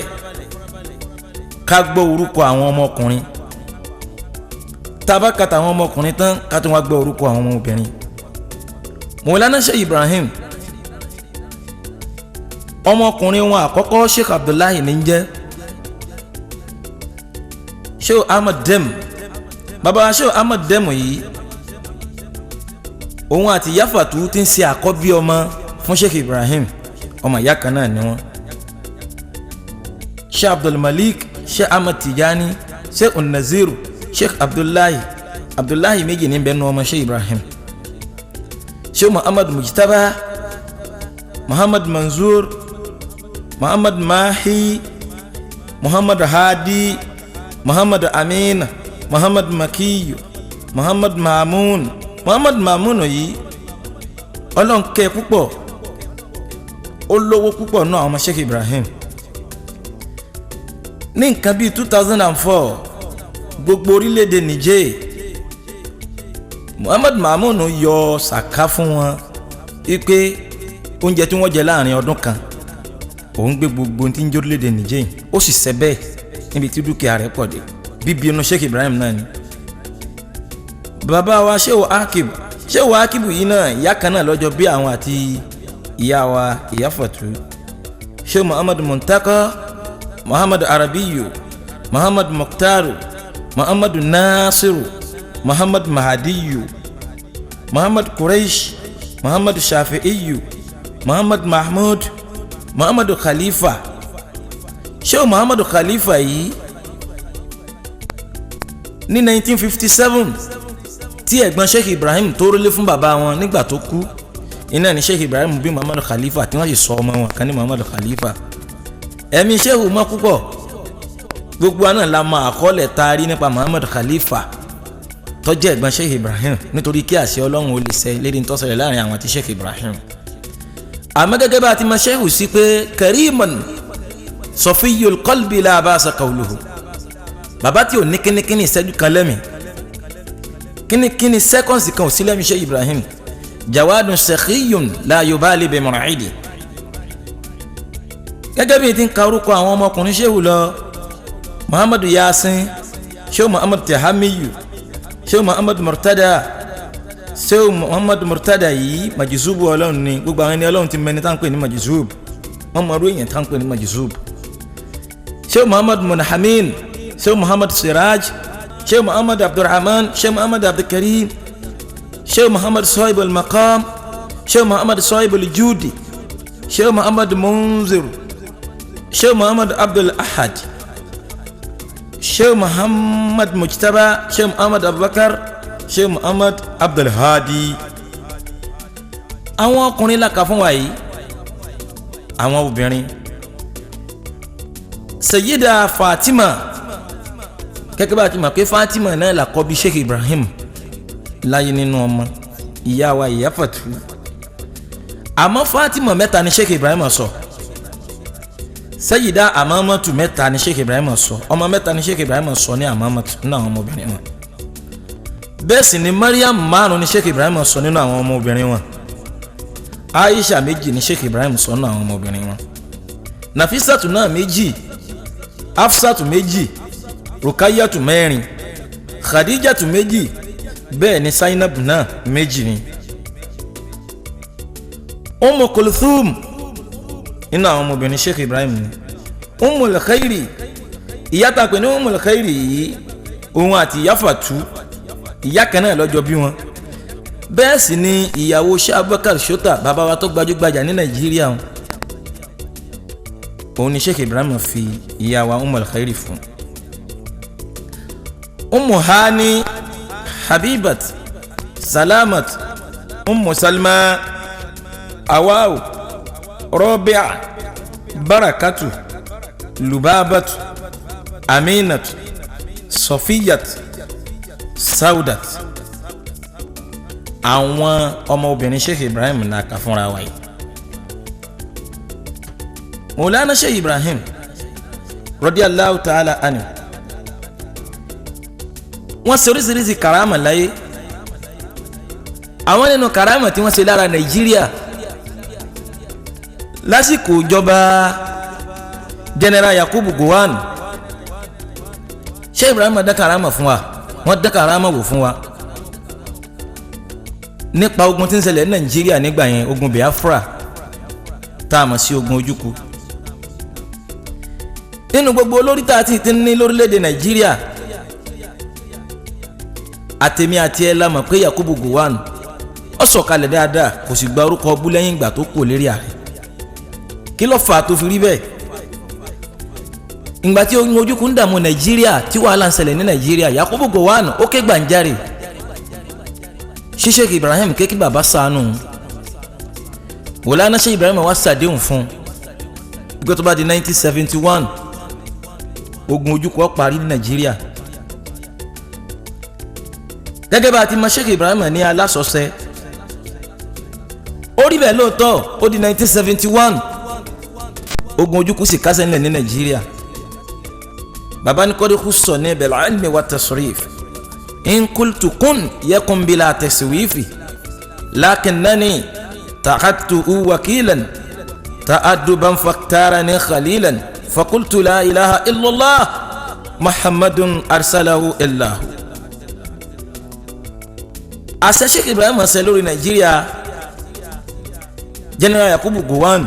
ká gbọ́ orúkọ àwọn ọmọkùnrin. Tá a bá ka tàwọn ọmọkùnrin tán, ká tún wá gbọ́ orúkọ àwọn ọmọbìnrin. Mọ̀lánà Sheikh Ibrahim, ọmọkùnrin wọn àkọ́kọ́ Sheikh Abdullahi ní jẹ́, Sheikh Ahmad Dem. Bàbá Sheikh Ahmad Dem yìí, òun àti Yafatu ti ń ṣe àkọ́bí ọmọ fún Sheikh Ibrahim, ọmọ ìyá kan náà ni wọ́n. Sheikh Abdulmalik, Sheikh Ahmad Tijani, Sheikh Unaziru, Sheikh Abdullahi. Abdullahi méjì ní bẹ́ẹ̀ nu ọmọ Sheikh Ibrahim. Sheikh Muhammad Mujtaba, Muhammad Manzur, Muhammad Mahi, Muhammad Hadi, Muhammad Amin, Muhammad Makiyu, Muhammad Mamun. Muhammad Mamun yìí Ọlọ́run kẹ́ púpọ̀, ó lówó púpọ̀ náà àwọn ọmọ Sheikh Ibrahim. Ní nǹkan bíi 2004, gbogbo orílẹ̀-èdè Niger, Muhammad Mamun yọ sàká fún wọn wípé oúnjẹ tí wọ́n jẹ láàrin ọdún kan, òun gbé gbogbo tí ń jẹ́ orílẹ̀-èdè Niger, ó sì ṣe bẹ́ẹ̀ níbi tí dúkìá rẹ̀ pọ̀ dé. Bíbí inú Sheikh Ibrahim náà ni. Bàbá wa Sheikh Akib, Sheikh Akib yìí náà ìyá kan náà lọ́jọ́ bí àwọn àti ìyá wa ìyá Fatu. Sheikh Muhammad Muntaka, Muhammad Arabiyu, Muhammad Mukhtaru, Muhammad Nasiru, Muhammad Mahadiyu, Muhammad Quraish, Muhammad Shafi'iyu, Muhammad Mahmud, Muhammad Khalifa. Sheikh Muhammad Khalifa yìí ní 1957 tí ẹ̀gbọ́n Sheikh Ibrahim tó rólé fún bàbá wọn nígbà tó kú, iná ni Sheikh Ibrahim bí Muhammad Khalifa, tí wọ́n sì sọ ọmọ wọn kan ní Muhammad Khalifa. Ẹ̀mí Sheikh mọ́ púpọ̀, gbogbo àná la mọ àkọọ́lẹ̀ taari nípa Muhammad Khalifa tó jẹ́ ẹ̀gbọ́n Sheikh Ibrahim, nítorí kí àṣẹ Ọlọ́run ó lè ṣẹ lérí ń tó ṣẹlẹ̀ láàrin àwọn àti Sheikh Ibrahim. Àmọ́ gẹ́gẹ́ bá a ti mọ Sheikh sí pé kariman sọfíyul qalbi la ba'sa qawluhu, bàbá tí ò ní kínníkínní ìṣẹ́jú kan lẹ́mìí, kínníkínní sẹ́kọ̀nsì kan ò sí lẹ́mìí Sheikh Ibrahim. Jawadun sakhiyun la yubali bi mur'idi. Gẹ́gẹ́ bí ti ń ka orúkọ àwọn ọmọkùnrin Sheikh lọ, Muhammadu Yasin, Sheikh Muhammad Tehamiyu, Sheikh Muhammad Murtada. Sheikh Muhammad Murtada yìí majizubu Ọlọ́run ni, gbogbo àwọn ẹni Ọlọ́run ti mẹni tá ń pè ní majizub, wọ́n mọ irú èèyàn tá ń pè ní majizub. Sheikh Muhammad Munhamin, Sheikh Muhammad Siraj, Sheikh Muhammad Abdulrahman, Sheikh Muhammad Abdulkarim, Sheikh Muhammad Sohib al-Maqam, Sheikh Muhammad Sohib al-Judi, Sheikh Muhammad Munzir, Sheikh Muhammad Abdul Ahad, Sheikh Muhammad Mujtaba, Sheikh Muhammad Abubakar, Sheikh Muhammad Abdul Hadi. Àwọn ọkùnrin la kà fún wa yìí, àwọn obìnrin Sayyida Fatima, gẹ́gẹ́ bá a ti mọ̀ pé Fatima náà là kọ́ bí Sheikh Ibrahim láyé nínú ọmọ ìyá wa ìyá Fatu. Àmọ́ Fatima mẹ́ta ni Sheikh Ibrahim sọ, Sayyida Amamatu mẹ́ta ni Sheikh Ibrahim sọ, ọmọ mẹ́ta ni Sheikh Ibrahim sọ ní Amamatu nínú àwọn ọmọbìnrin wọn. Bẹ́ẹ̀ sì ni Mariam márùn ni Sheikh Ibrahim sọ nínú àwọn ọmọbìnrin wọn. Aisha méjì ni Sheikh Ibrahim sọ nínú àwọn ọmọbìnrin wọn. Nafisatu náà méjì, Afsatu méjì, Rukayatu mẹ́rin, Khadijatu méjì, bẹ́ẹ̀ ni Zainab náà méjì ni. Umu Kulthum nínú àwọn ọmọbìnrin Sheikh Ibrahim ni. Umul Khairi, ìyá tá a pè ní Umul Khairi yìí, òun àti ìyá Fatu ìyá kan náà lọ́jọ́ bí wọn. Bẹ́ẹ̀ sì ni ìyàwó Sheikh Abubakar Shota, bàbá wa tó gbajúgbajà ní Nàìjíríà wọn, òun ni Sheikh Ibrahim fi ìyá wa Umul Khairi fún. Umu Hani, Habibat, Salamat, Umu Salma. Awao, Rọ́bíà, Barakatu, Lubabatu, Aminatu, Sofiyat, Saudat. Àwọn ọmọbìnrin Sheikh Ibrahim náà kà fúnra wa yìí. Mawlana Sheikh Ibrahim radiyallahu ta'ala anhu, wọ́n ṣe oríṣiríṣi karama láyé. Àwọn nínú karama tí wọ́n ṣe lára Nàìjíríà lásìkò ìjọba General Yakubu Gowon, Sheikh Ibrahim dá karama fún wa, wọ́n dá karama wò fún wa nípa ogun tí ń ṣẹlẹ̀ ní Nàìjíríà nígbà yẹn, ogun Biafra tá a mọ̀ sí ogun Ojukwu. Nínú gbogbo olórí tá a ti ní lórílẹ̀‐èdè Nàìjíríà, àtèmi àti ẹ la mọ̀ pé Yakubu Gowon ó sọ̀kalẹ̀ dáadáa, kò sì gba orúkọ ọbú lẹ́yìn ìgbà tó kù lérí ààrẹ. Kí ló fà á tó fi rí bẹ́ẹ̀? Ìgbà tí ogun Ojukwu ń dààmú Nàìjíríà, tí wàhálà ń ṣẹlẹ̀ ní Nàìjíríà, Yakubu Gowon ó ké gbàǹjarè Sheikh Ibrahim ké kí bàbá ṣàánú. Mawlana Sheikh Ibrahim wá ṣàdéhùn fún un tó bá di 1971 ogun Ojukwu ó parí ní Nàìjíríà. Gẹ́gẹ́ bá a ti mọ Sheikh Ibrahim ní alásọ̀ọ́sẹ́, ó rí bẹ́ẹ̀ lóòótọ́. Ó di 1971 ogun Ojukwu sì kásẹ̀ ńlẹ̀ ní Nàìjíríà. Baba ní kọ́dé kú sọ ní bil ilmi wa tasrif in qultu kun yakun bila taswifi lakinnani takhadtu wakilan ta'adduban faktarani khalilan fakultu la ilaha illallah muhammadun arsalahu illahu. Àṣẹ Sheikh Ibrahim ṣe lórí Nàìjíríà, General Yakubu Gowon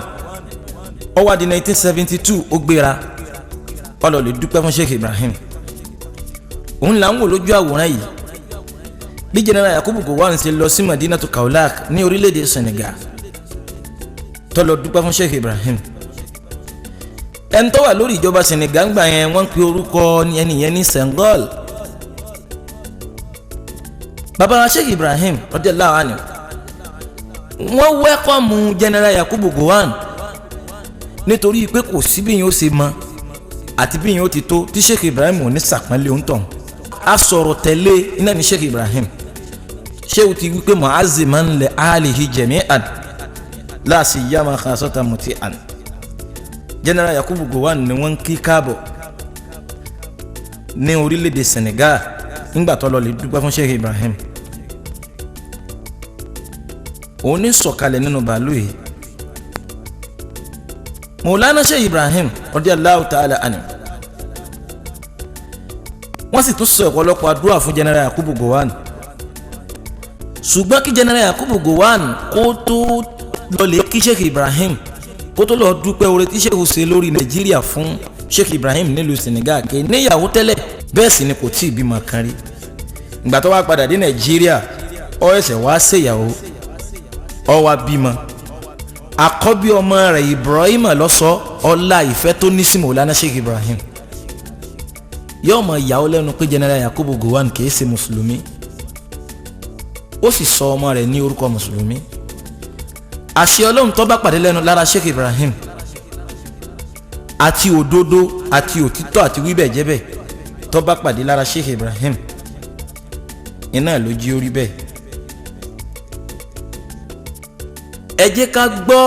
ó wá di 1972 ó gbéra ó lọ lè dúpẹ́ fún Sheikh Ibrahim. Òun là ń wò lójú àwòrán yìí bí General Yakubu Gowon ṣe lọ sí Madinatu Kaolack ní orílẹ̀-èdè Senegal tó lọ dúpẹ́ fún Sheikh Ibrahim. Ẹni tó wà lórí ìjọba Senegal ńgbà yẹn, wọ́n ń pe orúkọ ẹni yẹn ní Senghor. Baba Sheikh Ibrahim radiyallahu anhu wọ́n wẹ́kọ̀mù General Yakubu Gowon nítorí pé kò sí bí yẹn ó ṣe mọ àti bí yẹn ó ti tó tí Sheikh Ibrahim ò ní sàpọ́nlé ń tàn. A sọ̀rọ̀ tẹ̀lé iná ní Sheikh Ibrahim. Ṣé o ti wí pé mu'azziman li alihi jami'an la siyama khasatan muti'an. General Yakubu Gowon ni wọ́n ń kí káàbọ̀ ní orílẹ̀-èdè Senegal nígbà tó lọ lè dúpẹ́ fún Sheikh Ibrahim. Òun ní sọ̀kalẹ̀ nínú bàálù yìí. Mawlana Sheikh Ibrahim radiyallahu ta'ala anhu wọ́n sì tún sọ ọ̀pọ̀lọpọ̀ àdúrà fún General Yakubu Gowon. Ṣùgbọ́n kí General Yakubu Gowon kó tó lọ lè kí Sheikh Ibrahim, kó tó lọ dúpẹ́ oore tí Sheikh ṣe lórí Nàìjíríà fún Sheikh Ibrahim nílùú Senegal, ké níyàwó tẹ́lẹ̀ bẹ́ẹ̀ sì ni kò tí ì bímọ kan rí. Ìgbà tó wá padà dé Nàìjíríà, ó ẹsẹ̀ wá ṣèyàwó, ó wá bímọ. Àkọ́bí ọmọ rẹ̀ Ibrahim lọ́sọ ọlá ìfẹ́ tó ní sí Mawlana Sheikh Ibrahim. Yóò mọ ìyàwó lẹ́nu pé General Yakubu Gowon kìí ṣe mùsùlùmí, ó sì sọ ọmọ rẹ̀ ní orúkọ mùsùlùmí. Àṣẹ Ọlọ́run tó bá pàdé lẹ́nu lára Sheikh Ibrahim àti òdodo àti òtítọ́ àti wíbẹ̀jẹ́bẹ̀ tó bá pàdé lára Sheikh Ibrahim, iná ló jí orí bẹ́ẹ̀. Ẹ jẹ́ ká gbọ́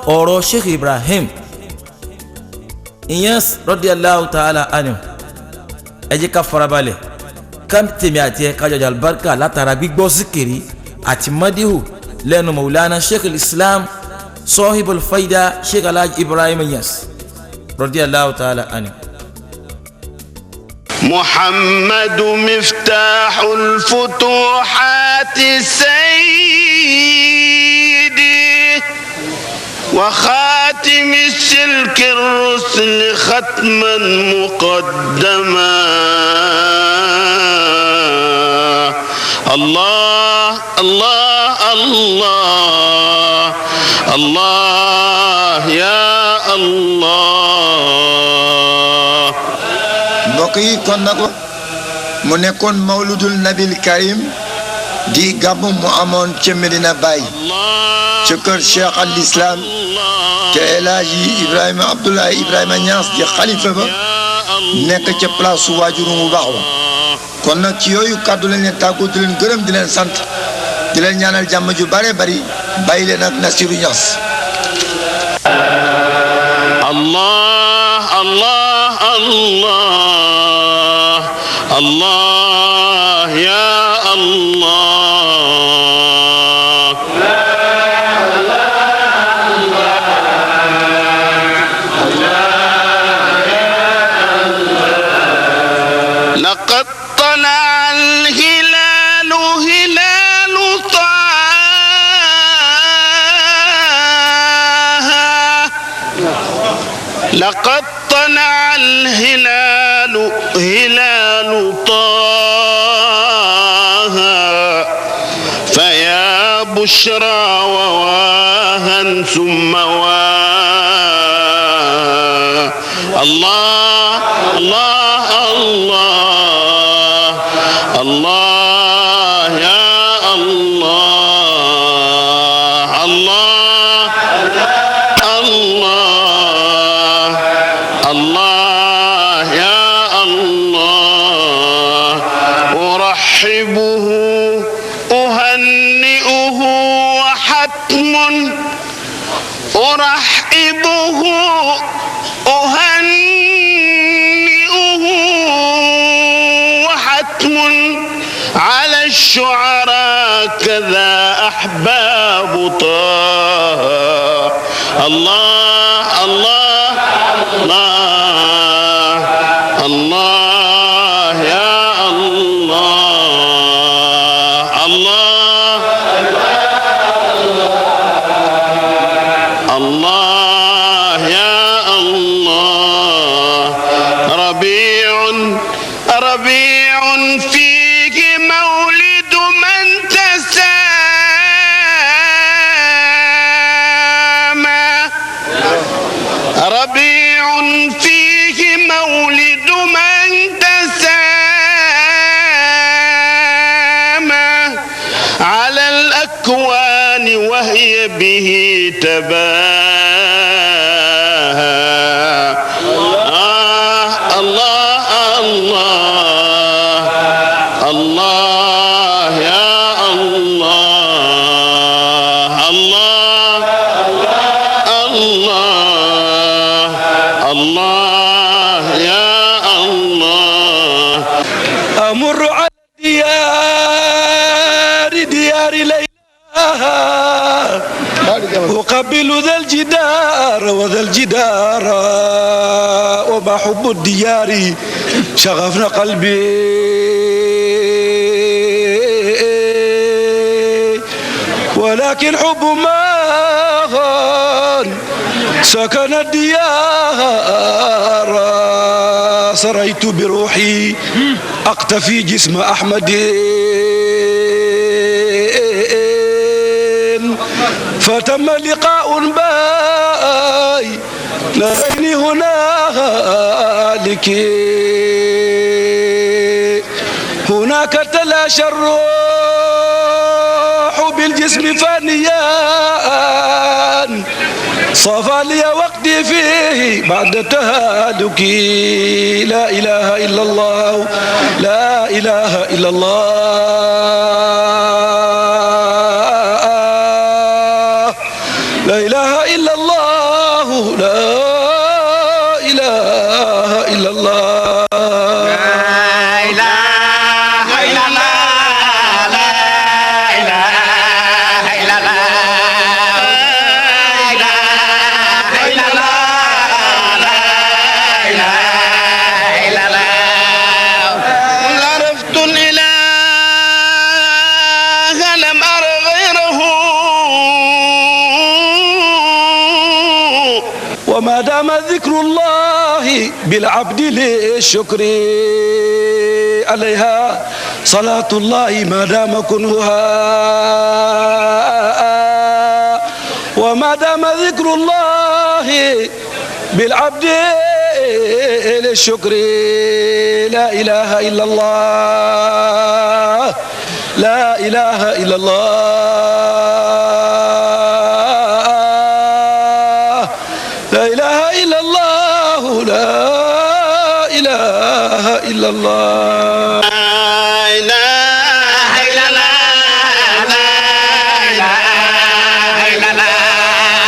ọ̀rọ̀ Sheikh Ibrahim Inyas radiyallahu ta'ala anhu. Ẹ jẹ́ ká farabalẹ̀ ká tèmi àti ẹ kájọjà albarka látara gbígbọ́ síkìrì àti madihu lẹ́nu Mawlana Sheikh Islam Sahibul Faida Sheikh Alhaji Ibrahim Inyas radiyallahu ta'ala anhu. محمد مفتاح الفتوحات سيدي وخاتم السلك الرسل ختما مقدما الله الله الله الله يا الله. Mbokk yi, kon nag mu nekkoon mawludul nabil karim Di gàmmu mu amoon ca Medina Baye, ca kër Cheikh al Islam, te El Hadji Ibrahima Abdoulaye Ibrahima Niass di xalifa ba, nekk ca place su waajuru mu baax wa. Kon nag ci yooyu kàddu lañ leen tàggu, di leen gërëm, di leen sant, di leen ñaanal jàmm ju bare bari. Bàyyi leen ak Nasiru Niass. الله الله الله الله يا الله. لقد طلع الهلال هلال طه، لقد طلع الهلال هلال طه، فيا بشرى وواها ثم واه. الله الله الله الله يا الله الله الله الله يا الله. أرحبه أهنئه وحتم، أرحبه أهنئه وحتم على الشعراء كذا أحباب طه. الله الله الله الله يا الله الله الله يا الله. ربيع ربيع فيه مولد من تسامى، ربيع فيه مولد من تسامى على الأكوان وهي به تباهى. آه الله الله الله يا الله الله الله الله يا الله. أمر على ديار ديار ليلى، أقبل ذا الجدار وذا الجدار، وما حب الديار شغفنا قلبي، ولكن حب ما سكن الديار. سريت بروحي أقتفي جسم أحمد، فتم لقاء باي نريني هنالك. هناك تلاشى الروح بالجسم فانيان، صفى لي وقتي فيه بعد تهالكي. لا إله إلا الله، لا إله إلا الله، لا إله إلا الله، لا إله إلا الله. لا إله إلا الله، لا إله إلا الله، لا إله إلا الله، لا إله إلا الله. عرفت الإله لم أر غيره، وما دام ذكر الله بالعبد للشكر عليها صلاة الله ما دام كنهها. وما دام ذكر الله بالعبد للشكر. لا إله إلا الله، لا إله إلا الله لا إله إلا الله لا إله إلا الله لا إله إلا الله لا إله إلا الله لا إله إلا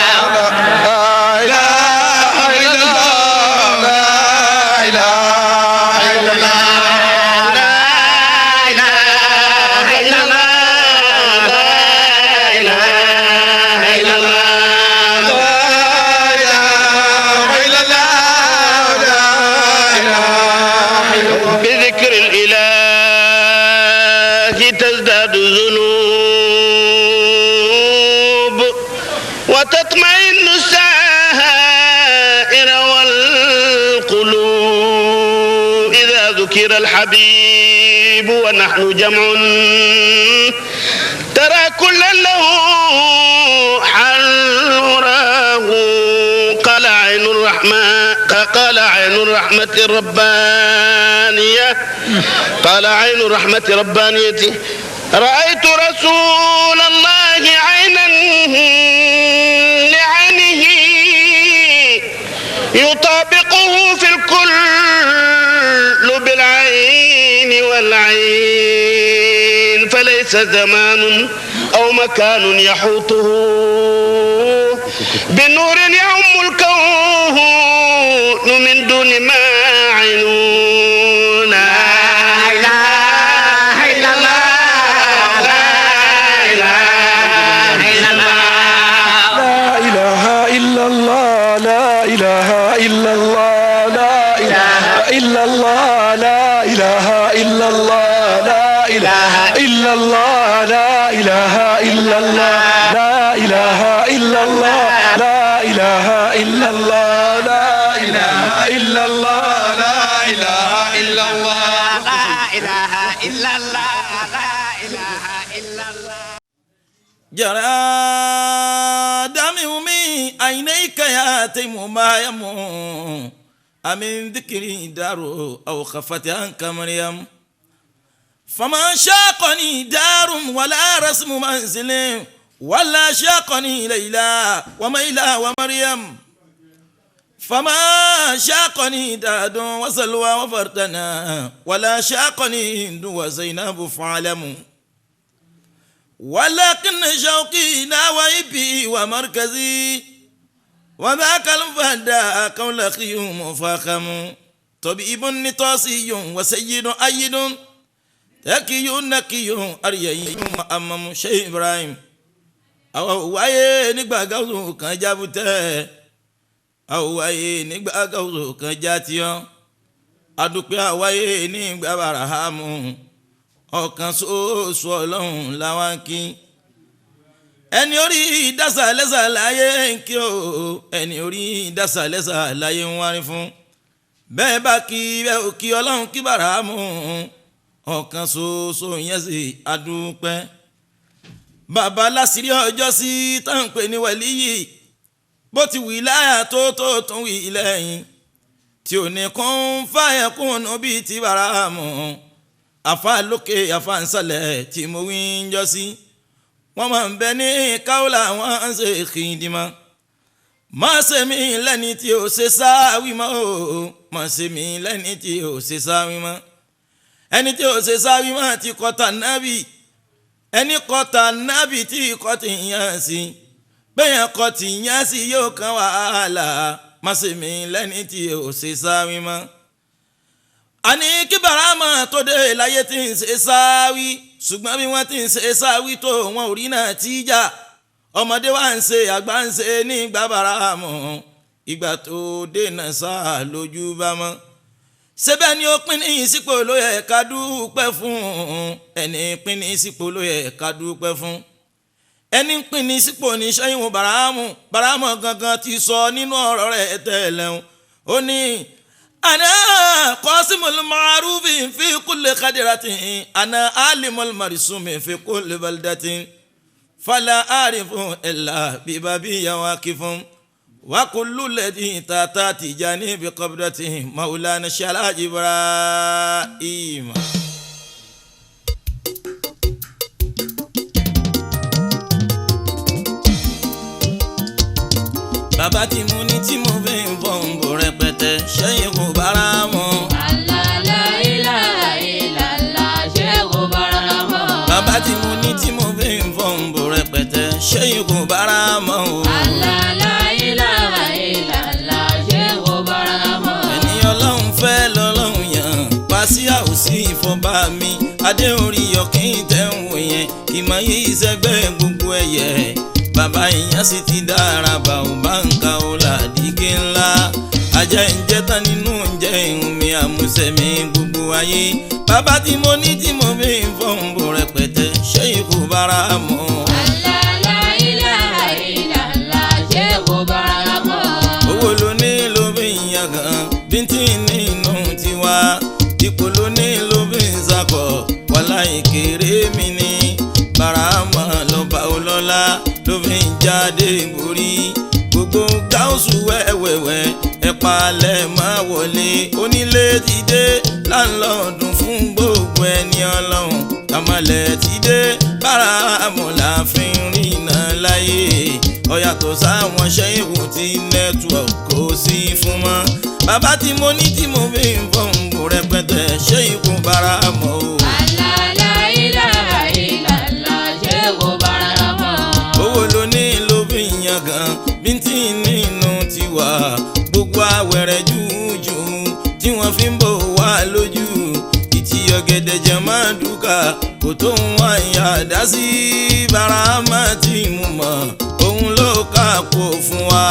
الله لا إله إلا الله لا إله إلا الله لا إله إلا الله لا إله إلا الله لا إله إلا الله بذكر الإله تزداد الذنوب وتطمئن السائر والقلوب إذا ذكر الحبيب ونحن جمع ترى كل له حراه قال عين الرحمة قال عين الرحمة الربانية قال عين الرحمة ربانيتي رأيت رسول الله عينا لعينه يطابقه في الكل بالعين والعين فليس زمان أو مكان يحوطه بنور يعم الكون من دون ما عينون لا إله إلا الله لا إله إلا الله لا إله إلا الله لا إله إلا الله لا إله إلا الله لا إله إلا الله لا إله إلا الله لا إله إلا الله لا إله إلا الله لا إله إلا الله لا إله إلا الله لا إله إلا الله لا إله إلا الله لا إله إلا الله جرى دمي عينيك يا تيم ما يمو أمن ذكري دار أو خفت عنك مريم فما شاقني دار ولا رسم منزل ولا شاقني ليلى وميلى ومريم فما شاقني داد وسلوى وفرتنا ولا شاقني هند وزينب فاعلموا ولكن شوقي نوايبي ومركزي وذاك الفهد قول خيوم فخم طبيب نطاسي وسيد أيد تكي نكي أريي أمام شيخ إبراهيم àwọn wáyé nígbà gáwùsù kan jábútẹ́ àwọn wáyé nígbà gáwùsù kan játíọ́ adúpẹ́ àwáyé nígbà bàràhámù ọ̀kan ṣoṣo ọlọ́run làwọn kí ẹni orí dásà lẹ́sà láyé ń kí o ẹni orí dásà lẹ́sà láyé ń wárí fún bẹ́ẹ̀ bá kí bẹ́ẹ̀ ò kí ọlọ́run kí bàràhámù ọ̀kan ṣoṣo yẹn sì adúpẹ́ bàbá lásìrí ọjọ́ sí táǹpẹ̀ ní wàlíyì bó ti wí láyà tó tó tún wí lẹ́yìn tí ò ní kún fáyà kúnnú bíi ti bàràmù àfa lókè àfa nsàlẹ̀ tí mo wí ń jọ sí wọ́n máa ń bẹ ní káwọ́là wọ́n ń ṣe kìndìmọ́ má ṣe mí lẹ́ni tí ò ṣe sáwí mọ́ o má ṣe mí lẹ́ni tí ò ṣe sáwí mọ́ ẹni tí ò ṣe sáwí mọ́ ti kọ́ta nábì ẹni kọta nábì tí kọ́ ti yàn sí bẹ́yẹn kọ́ ti yàn sí yóò kan wàhálà má ṣe mí lẹ́ni tí ò ṣe sáwí mọ́. àní kí bàrámà tó dé láyé tí ń ṣe sáwí ṣùgbọ́n bí wọ́n ti ń ṣe sáwí tó wọn ò rí náà tí jà ọmọdé wa ń ṣe àgbà ń ṣe nígbà bàrámà ìgbà tó dènà sáà lójú bá mọ́ síbẹ̀ ni ó pín ní ìsìpò ló yẹ ká dúpẹ́ fún ẹni pín ní ìsìpò ló yẹ ká dúpẹ́ fún ẹni pín ní ìsìpò ní sẹ́yìn bàrámù bàrámù gangan ti sọ nínú ọ̀rọ̀ rẹ̀ tẹ́lẹ̀ ó ní ana qasimul ma'rufi fi kulli qadratin ana alimul marsumi fi kulli baldatin fala arifu illa bibabi waqifun. وكل الذي تاتا تجاني بقبضته مولانا شلاج إبراهيم. Sheikh Barama o. Allah la ilaha illallah Sheikh Barama. Ẹni Ọlọ́run fẹ́ lọ́lọ́run yàn, Wàsíà ò sí ìfọ̀bá mi. Adé orí ọ̀kín tẹ̀ ń wò yẹn, kì máa yí ìṣẹ́gbẹ́ gbogbo ẹ̀yẹ. Bàbá ìyẹn sì ti dára bá ò bá ń ka ó làdígé ńlá. Ajá ìjẹ́ tán nínú oúnjẹ ìhun mi àmúṣẹ́mi gbogbo ayé. Bàbá tí mo ní tí mo fi ń fọ́n bò rẹpẹtẹ, Sheikh Barama. Allah la ilaha illallah Sheikh Barama. Owó ló ní ló fi ń yangàn, bíntín nínú tiwa. Ipò ló ní ló fi ń sakọ̀, wàhálà ìkéré mi ni. Barama lọ́ba ọlọ́lá ló fi ń jáde borí. Gbogbo gáúsù wẹ́wẹ́wẹ́ ẹ̀pàlẹ̀ máa wọlé. Onílé ti dé láńlọ́ọ̀dún fún gbogbo ẹni ọlọ́run. Àmàlẹ̀ ti dé Barama la fi ń rìnà láyé. Ọ̀yàtọ̀ sáwọn ṣẹ́yìnwó tí nẹ́tíwọ̀kì kò sí fún mọ́. Bàbá tí mo ní tí mo fi ń fọ́n bò rẹpẹtẹ, Sheikh Barama o. Allah la ilaha illallah Sheikh Barama. Owó ló ní ló fi ń yangàn, bíntín nínú tiwa. Gbogbo àwẹ̀rẹ̀ jújù tí wọ́n fi ń bò wá lójú. Ìtì ọ̀gẹ̀dẹ̀ jẹ̀ máa dúkà, kò tó ń wá ìyá dá sí. Barama tí mo mọ̀, òun ló kà kó fún wa.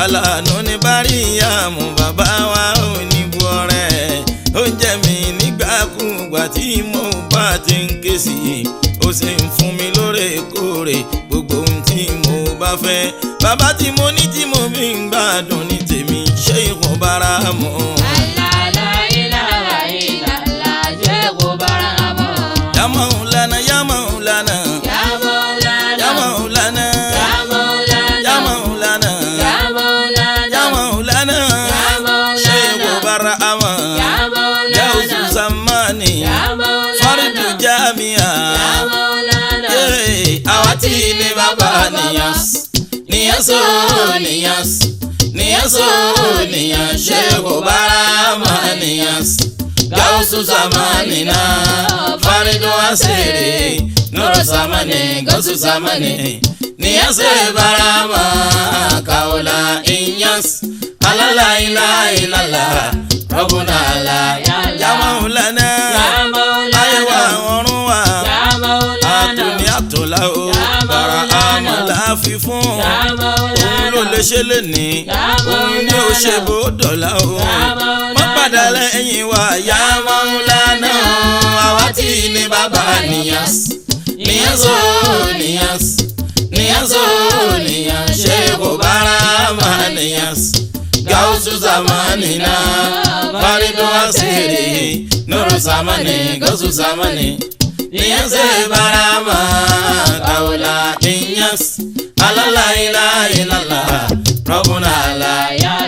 Alàánú ní Báríyàmù, bàbá wa ò ní bu ọrẹ. Oúnjẹ mi nígbàkúùgbà tí mo bá ti ń ké sí i, ó sì ń fún mi lóòrèkóòrè gbogbo ohun tí mo bá fẹ́. Bàbá tí mo ní tí mo fi ń gbádùn ní tèmi, Sheikh Barama. Allah la ilaha illallah Sheikh Barama. Ya Maulana, ya Maulana, Ya Maulana, ya Maulana, Ya Maulana, ya Maulana, Ya Maulana, ya Maulana, Ya Maulana, Sheikh Barama, Ya Maulana, Gausu Zamani, Ya Maulana, Faridu Jamia. Ya Maulana. Àwa tí ní bàbá Niyas, Niyas o, Niyas, Niyas o, Niyas, Sheikh Barama Niyas, Gausu Zamanina, Faridu Asiri, Nuru Zamani, Gausu Zamani, Niyas Barama, Kaula Inyas, Alala ila ilala, Rabbuna la, Ya Maulana, Ya Maulana, ayé wa ọ̀run wa Ya Maulana, àtúní àtúnlá o, Ya Barama Maulana, la fi fún. Ya Òun ló Maulana, lè ṣe léni, Ya òun ni ó ṣe bó dọ̀la o. Ya Maulana, Má padà lẹ́yìn wa, Ya Maulana o. Àwa tí ní bàbá Niyas, Niyas o, Niyas, Niyas o, Niyas, Sheikh Barama Niyas, Gausu Zamanina, Faridu Asiri, Nuru Zamani, Gausu Zamani, Niyas Barama, Kaula Inyas, Alala ila ilala, Rabbuna la.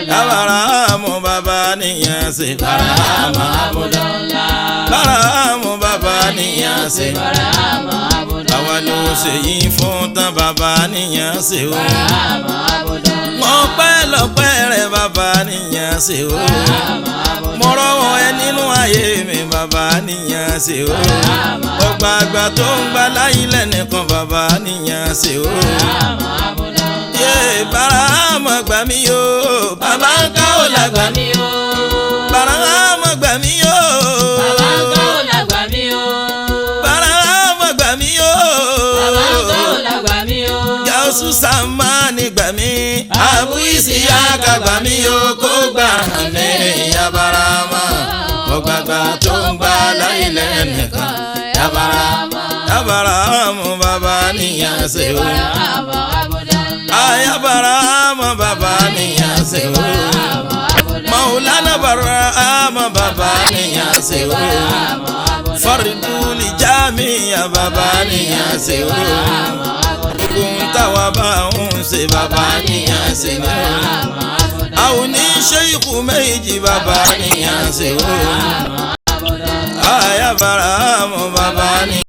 Barama bàbá Niyas, Barama Abudullah, Barama bàbá Niyas. Barama Abudullah, Àwa ló ṣe yìí fún tán bàbá Niyas o. Barama Abudullah, Mo pẹ́ lọ́pẹ́ rẹ̀ bàbá Niyas o. Barama Abudullah, Mo rọ́wọ́ ẹ nínú ayé mi bàbá Niyas o. Ọgbà àgbà tó ń gbà láyé lẹ́nìkan bàbá Niyas o. Barama Abudullah, Yé Barama gbà mí o, bàbá ń ká ò lágbà mí. mi o. Barama gbà mí o. Bàbá ń kọ́ ò lágbà mí o. Barama gbà mí o. Bàbá ń kọ́ ò lágbà mí o. Gausu Samani gbà mí, Abu Isiyaka gbà mí o, kó gbà mí ya Barama. Ọgbàgbà tó ń gbà láyé lẹ́nìkan, ya Barama. Ya Barama bàbá Niyas o. Barama Abudullah, Aya Barama bàbá Niyas o. Barama Abudullah, Maulana Barama bàbá Niyas o. Barama Abudullah, Fariduli Jamiya bàbá Niyas o. Barama Abudullah, Ogun táwa bá ń ṣe bàbá Niyas ni o. Barama Abudullah, Àwọn oníṣẹ́ ikú méjì bàbá Niyas o. Barama Abudullah. Aya Barama bàbá Niyas.